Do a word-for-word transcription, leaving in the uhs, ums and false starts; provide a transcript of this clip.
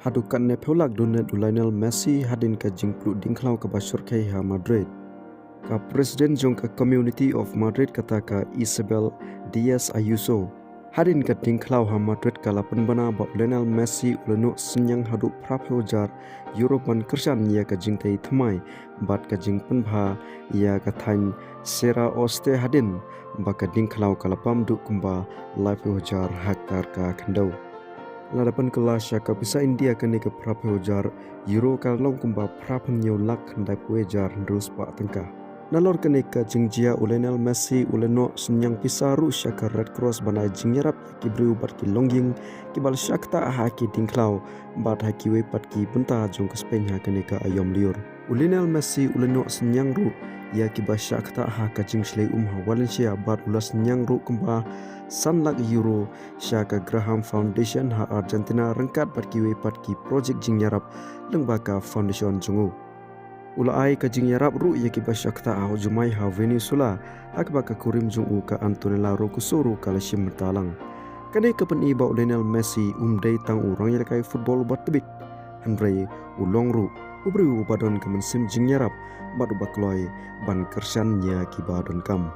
Haduh katne phew lak donate u Lionel Messi hadien ka jingpluh dingkhlaw kaba shyrkhei ha Madrid. Ka President jong ka Community of Madrid kata ka Isabel Diaz Ayuso, hadien ka dingkhlaw ha Madrid ka la pynbna ba u Lionel Messi u la noh synñiang haduh phra phew hajar euro ban kyrshan ïa ka jingtei thymmai bad ka jingpynbha ïa ka thaiñ Sierra Oeste hadien ba ka dingkhlaw ka la bam duh kumba lai phew hajar hektar ka khyndew. Lada pynkylla sha ka pisa India, kane ka phra phew hajar euro ka long kumba phra phew hynñiew lak khyndai phew hajar hynriew spah tyngka. Nalor kane ka jingjia, u Lionel Messi u la noh synñiang pisa ruh sha ka Red Cross ban ai jingïarap ïa ki briew bad ki longïing kiba la shah ktah ha ki dingkhlaw bad ha kiwei pat ki bynta jong ka Spain ha kane ka aïom lyiur. U Lionel Messi u la noh synñiang ruh ïa kiba shah ktah ha ka jingshlei um ha Valencia bad u la synñiang ruh kumba san lak euro sha ka Graham Foundation ha Argentina ryngkat bad kiwei pat ki projek jingïarap lyngba ka foundation jong u. U la ai ka jingïarap ruh ïa kiba shah ktah ha u jumai ha Venezuela, ha kaba ka kurim jong u ka Antonella Roccosoro ka la shim bynta lang. Kane ka pyni ba u Lionel Messi um dei tang u rangïalehkai football uba tbit, hynrei u long ruh u briew uba don ka mynsiem jingïarap bad uba kloi ban kyrshan ïa kiba donkam.